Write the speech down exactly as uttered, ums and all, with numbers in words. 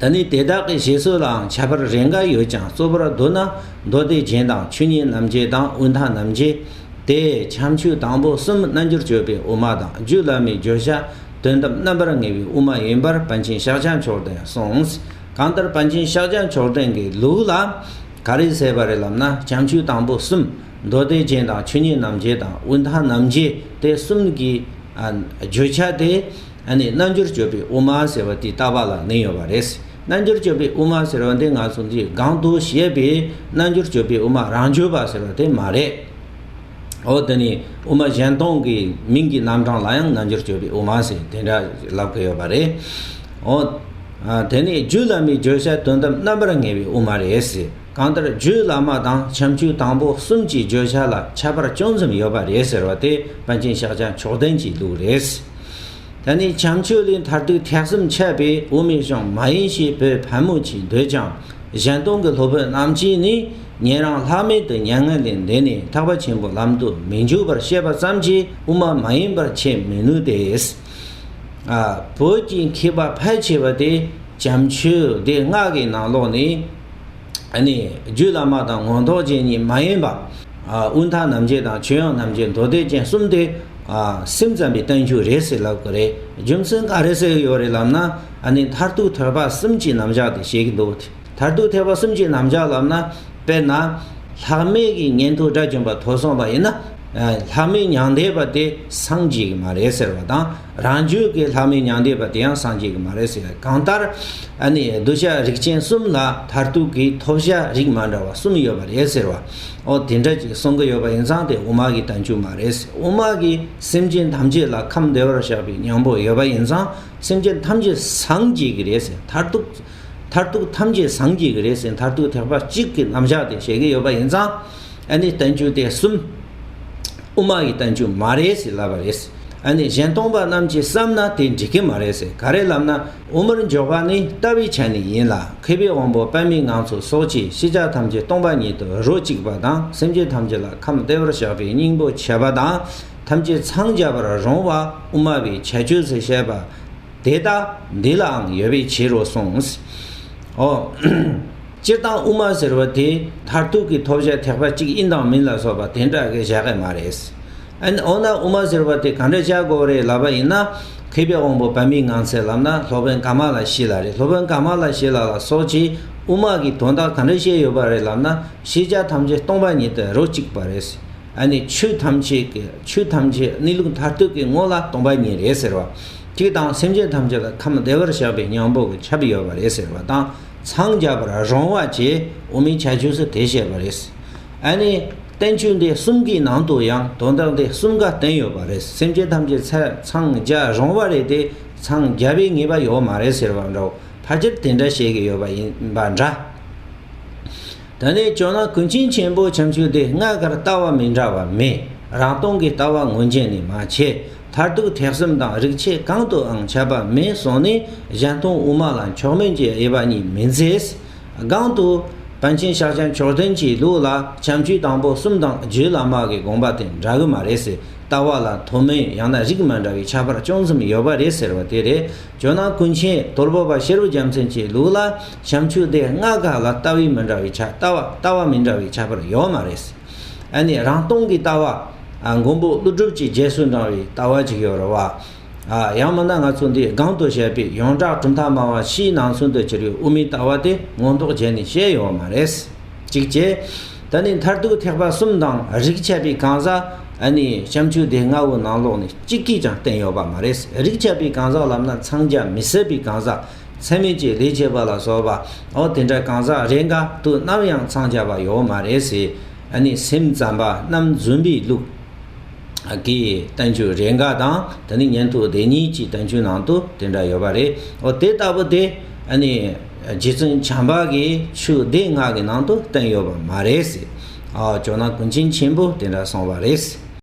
ད་ནི་དེ་དག་གི་བཞེད་སྲོལ་ལའང་ཁྱད་པར་རེ་འགའ་ཡོད་ཀྱང་གཙོ་བོར་བསྡུ་ན། མདོ་སྡེ་རྒྱན་དང་ཆོས་ཉིད་རྣམ་འབྱེད་དང་དབུས་མཐའ་རྣམ་འབྱེད་དེ་ཁྱབ་མཆོག་དང་པོ་གསུམ་རྣལ་འབྱོར་སྤྱོད་པའི་དབུ་མ་དང་རྒྱུད་བླ་མའི་བརྗོད་བྱ་དོན་དམ་རྣམ་པར་ངེས་པའི་དབུ་མ་ཡིན་པར་པཎ་ཆེན་ཤཱཀྱ་མཆོག་ལྡན་གསུངས། གང་ལྟར་པཎ་ཆེན་ཤཱཀྱ་མཆོག་ལྡན་གྱི་ལུགས་ལ་ག་རེ་ཟེར་བ་རེད་ལབ་ན། ཁྱབ་མཆོག་དང་པོ་གསུམ། མདོ་སྡེ་རྒྱན་དང་ཆོས་ཉིད་རྣམ་འབྱེད་དང་དབུས་མཐའ་རྣམ་འབྱེད་དེ་གསུམ་གྱི་ཨ་བརྗོད་བྱ་དེ། ཨ་ནི་རྣལ་འབྱོར་སྤྱོད་པའི་དབུ་མ་ཟེར་བ་དེའི་ལྟ་བ་ལ་གནས་ཡོད་པ་རེད། རྣལ་འབྱོར་སྤྱོད་པའི་དབུ་མ་ཟེར་བ་འདི་ང་ཚོ་འདི་སྒང་དུ་བཤད་པའི་རྣལ་འབྱོར་སྤྱོད་པའི་དབུ་མ་རང་རྒྱུད་པ་ཟེར་བ་དེ་མ་རེད། འོ་དེ་ནི་དབུ་མ་གཞན་སྟོང་གི་མིང་གི་རྣམ་གྲངས་ལ་ཡང་རྣལ་འབྱོར་སྤྱོད་པའི་དབུ་མ་ཟེར་དེ་འདྲ་ལབ་ཀྱི་ཡོད་པ་རེད། འོ། ཨ་དེ་ནི་རྒྱུད་བླ་མའི་བརྗོད་བྱ་དོན་དམ་རྣམ་པར་ངེས་པའི་དབུ་མ་རེད་ཟེར། གང་ལྟར་རྒྱུད་བླ་མ་དང་ཁྱབ་མཆོག་དང་པོ་གསུམ་གྱི་བརྗོད་བྱ་ལ་ཁྱད་པར་ཅུང་ཙམ་ཡོད་པ་རེད་ཟེར་བ་དེ་པཎ་ཆེན་ཤཱཀྱ་མཆོག་ལྡན་གྱི་ལུགས་རེད། ད་ནི་ཁྱབ་མཆོག་ལས་མཐར་ཐུག་ཐེག་གསུམ་འཆད་པའི་དབུ་མའི་གཞུང་མ་ཡིན་ཞེས་བོད་ཕལ་མོ་ཆེས་འདོད་ཀྱང་། གཞན་སྟོང་གི་སློབ་དཔོན་རྣམས་ཀྱིས་ནི་ཉན་རང་ལྷག་མེད་དུ་མྱ་ངན་ལས་འདས་ནས་ཐེག་པ་ཆེན་པོའི་ལམ་དུ་མི་འཇུག་པར་བཤད་པ་ཙམ་གྱིས་དབུ་མ་མ་ཡིན་པར་ཁྱད་མི་ནུས་ཏེ། ཨ་བོད་ཀྱི་མཁས་པ་ཕལ་ཆེ་བ་དེ་ཁྱབ་མཆོག་སྡེ་ལྔ་གི་ནང་ལོགས་ནས། ཨ་ནི་རྒྱུད་བླ་མ་དང་མངོན་རྟོགས་རྒྱན་གཉིས་མ་ཡིན་པ། ཨ་དབུས་མཐའ་རྣམ་འབྱེད་དང་ཆོས་དབྱིངས་རྣམ་འབྱེད་མདོ་སྡེ་རྒྱན་གསུམ་དེ་ཨ་སེམས་ཙམ་པའི་བསྟན་བཅོས་རེད་ཟེར་ལབ་ཀྱི་རེད། རྒྱུ་མཚན་ག་རེ་ཟེར་གྱི་ཡོད་རེད་ལབ་ན། ཨ་ནི་མཐར་ཐུག་ཐེག་པ་གསུམ་གྱི་རྣམ་གཞག་དེ་བཤད་ཀྱི་འདུག། མཐར་ཐུག་ཐེག་པ་གསུམ་གྱི་རྣམ་གཞག་ལབ་ན། དཔེར་ན། ལྷག་མེད་ཀྱི་ཉན་ཐོས་དགྲ་བཅོམ་པ་ཐོབ་སོང་བ་ཡིན་ན། ལྷག་མེད་མྱང་འདས་པ་དེ་སངས་རྒྱས་ཀྱི་མ་རེད་ཟེར་བ་དང་། རང་རྒྱུད་ཀྱི་ལྷག་མེད་མྱང་འདས་པ་དེ་ཡང་སངས་རྒྱས་ཀྱི་མ་རེད་ཟེར། གང་ལྟར་ཨ་ནི་གདུལ་བྱ་རིགས་ཅན་གསུམ་ལ་མཐར་ཐུག་གི་ཐོབ་བྱ་རིགས་མ་འདྲ་བ་གསུམ་ཡོད་པ་རེད་ཟེར་བ། ཨོ་དེ་འདྲ་ཅིག་གསུང་གི་ཡོད་པ་ཡིན་ཙང་དེ་དབུ་མ་གི་བསྟན་བཅོས་མ་རེད་ཟེར། དབུ་མ་གིས་སེམས་ཅན་ཐམས་ཅད་ལ་ཁམས་བདེ་བར་གཤེགས་པའི་སྙིང་པོ་ཡོད་པ་ཡིན་ཙང་སེམས་ཅན་ཐམས་ཅད་སངས་རྒྱས་ཀྱི་རེད་ཟེར། མཐར་ཐུག་མཐར་ཐུག་ཐམས་ཅད་སངས་རྒྱས་ཀྱི་རེད་ཟེར། མཐར་ཐུག་ཐེག་པ་གཅིག་གི་རྣམ་གཞག་དེ་བཤད་ཀྱི་ཡོད་པ་ཡིན་ཙང་། ཨ་ནི་བསྟན་བཅོས་དེ་གསུམ། དབུ་མ་ཡི་བསྟན་བཅོས་མ་རེད་ཟེར་ལབ་པ་རེད། ཨ་ནི་གཞན་སྟོང་པ་རྣམས་ཀྱིས་བསམ་ན་དེ་འགྲིག་གི་མ་རེད་ཟེར། ག་རེ་ལབ་ན། དབུ་མར་འཇོག་པ་ནི་ལྟ་བའི་ཆ་ནས་ཡིན་ལ། མཁས་པའི་དབང་པོ་པདྨའི་ངང་ཚུལ་སོགས་ཀྱིས་ཤེས་བྱ་ཐམས་ཅད་སྟོང་པ་ཉིད་དུ་རོ་གཅིག་པ་དང་། སེམས་ཅན་ཐམས་ཅད་ལ་ཁམས་བདེ་བར་གཤེགས་པའི་སྙིང་པོ་ཁྱབ་པ་དང་། ཐམས་ཅད་འཚང་རྒྱ་བར་རུང་བ་དབུ་མ་པའི་ཁྱད་ཆོས་སུ་བཤད་པ། དེ་ལྟ་འདི་ལའང་ཡོད་པའི་ཕྱིར་རོ་གསུངས། ཨོ། སྤྱིར་བཏང་དབུ་མ་ཟེར་བ་དེ་མཐར་ཐུག་གི་ཐོབ་བྱ་ཐེག་པ་གཅིག་ཡིན་དང་མིན་ལ་སོགས་པ་དེ་འདྲ་གི་བཞག་གི་མ་རེད། ཨ་ནི་འོ་ན་དབུ་མ་ཟེར་བ་དེ་ག་འདྲ་བྱ་དགོས་རེད་ལབ་པ་ཡིན་ན། མཁས་པའི་དབང་པོ་པདྨའི་ངང་ཚུལ་ལབ་ན་སློབ་དཔོན་ཀ་མ་ལ་ཤཱི་ལ་རེད། སློབ་དཔོན་ཀ་མ་ལ་ཤཱི་ལ་ལ་སོགས་ཀྱིས་དབུ་མ་གི་དོན་དག་ག་འདྲ་བཤད་ཡོད་པ་རེད་ལབ་ན། ཤེས་བྱ་ཐམས་ཅད་སྟོང་པ་ཉིད་དུ་རོ་གཅིག་པ་རེད། ཨ་ནི་ཆོས་ཐམས་ཅད་ཀྱི་ཆོས་ཐམས་ཅད་གནས་ལུགས་མཐར་ཐུག་གི་ངོ་ལ་སྟོང་པ་ཉིད་རེད་ཟེར་བ། གཅིག་དང་སེམས་ཅན་ཐམས་ཅད་ལ་ཁམས་བདེ་བར་གཤེགས་པའི་སྙིང་པོ་གི་ཁྱབ་ཡོད་པ་རེད་ཟེར་བ་དང་། འཚང་རྒྱ་བར་རུང་བ་བཅས་དབུ་མའི་ཁྱད་ཆོས་སུ་དེ་བཤད་པ་རེད། ཨ་ནི་བསྟན་བཅོས་འདི་གསུམ་གྱི་ནང་དུ་ཡང་དོན་དག་འདི་གསུམ་ཀ་བསྟན་ཡོད་པ་རེད། སེམས་ཅན་ཐམས་ཅད་ཚེ་འཚང་རྒྱ་རུང་བ་རེད་དེ། འཚང་རྒྱ་བའི་ངེས་པ་ཡོད་མ་རེད་ཟེར་བ་འདྲ་བོ། ཕལ་ཆེར་དེ་འདྲ་བཤད་ཀྱི་ཡོད་པ་ཡིན་པ་འདྲ། ད་ནི་ཇོ་ནང་ཀུན་མཁྱེན་ཆེན་པོ་ཁྱབ་མཆོག་སྡེ་ལྔ་ཀར་ལྟ་བ་མི་འདྲ་བ་མེད། རང་སྟོང་གི་ལྟ་བ་ངོས་འཛིན་ནི་མ་བྱེད། མཐར་ཐུག་ཐེག་གསུམ་དང་རིགས་ཆད་གང་དུའང་ཁྱབ་པ་མེད་གསུངས་ནས། གཞན་སྟོང་དབུ་མ་ལ་མཆོག་དམན་གྱི་དབྱེ་བ་གཉིས་མི་མཛད། སྒང་དུ་པཎ་ཆེན་ཤཱཀྱ་མཆོག་ལྡན་གྱི་ལུགས་ལ་ཁྱབ་མཆོག་དང་པོ་གསུམ་དང་རྒྱུད་བླ་མ་གི་དགོངས་པ་དེ་འདྲ་གི་མ་རེད་ཟེར། ལྟ་བ་ལ་མཐོ་དམན་ཡང་ན་རིགས་མ་འདྲ་བའི་ཁྱད་པར་ཅུང་ཙམ་ཡོད་པ་རེད་ཟེར་བ་དེ་རེད། ཇོ་ནང་ཀུན་མཁྱེན་དོལ་པོ་པ་ཤེར་བུ་རྒྱལ་མཚན་གྱི་ལུགས་ལ་ཁྱབ་མཆོག་སྡེ་ལྔ་ཀ་ལ་ལྟ་བའི་མི་འདྲ་བའི་ཁྱད་ལྟ་བ་ལྟ་བ་མི་འདྲ་བའི་ཁྱད་པར་ཡོད་མ་རེད། ཨ་ནི་རང་སྟོང་གི་ལྟ་བ། ཨ་མགོན་པོ་ཀླུ་སྒྲུབ་ཀྱི་རྗེས་སུ་འབྲང་བའི་ལྟ་བ་ཅིག་ཡོད་རེད་བ། ཨ་ཡང་མིན་ན་ང་ཚོ་འདི་སྒང་དུ་བཤད་པའི་ཡོངས་གྲགས་གྲུབ་མཐའ་སྨྲ་བ་ཕྱིའི་ནང་ཚུན་དུ་གྱུར་བའི་དབུ་མའི་ལྟ་བ་དེ་མངོན་རྟོགས་རྒྱན་ནས་བཤད་ཡོད་མ་རེད། གཅིག་བྱས། ད་ནི་མཐར་ཐུག་ཐེག་པ་གསུམ་དང་རིགས་ཆད་པའི་གང་ཟག་ཨ་ནི་ཁྱབ་མཆོག་སྡེ་ལྔ་བོའི་ནང་ལོགས་ནས་གཅིག་གིས་ཀྱང་བསྟན་ཡོད་པ་མ་རེད། རིགས་ཆད་པའི་གང་ཟག་ལབ་ན་འཚང་རྒྱ་མི་སྲིད་པའི་གང་ཟག་ཚད་མེད་ཀྱི་ལས་བྱེད་པ་ལ་སོགས་པ། འོ་དེ་འདྲ་གང་ཟག་རེ་འགའ་དུས་ནམ་ཡང་འཚང་རྒྱ་བ་ཡོད་མ་རེད་ཟེར། ཨ་ནི་སེམས་ཙམ་པ་རྣམ་རྫུན་པའི་ལུགས་ཀྱི་བསྟན་བཅོས་རེ་འགའ་དང་། དེ་ནི་ཉན་ཐོས་སྡེ་གཉིས་ཀྱི་བསྟན་བཅོས་ནང་དུ་དེ་འདྲ་ཡོད་པ་རེད། འོ་དེ་ལྟ་བུ་དེ་ཨ་ནི་རྗེ་བཙུན་བྱམས་པ་གིས་ཆོས་སྡེ་ལྔ་གི་ནང་དུ་བསྟན་ཡོད་པ་མ་རེད་ཟེར། ཨ་ཇོ་ནང་ཀུན་མཁྱེན་ཆེན་པོས་དེ་འདྲ་གསུངས་པ་རེད།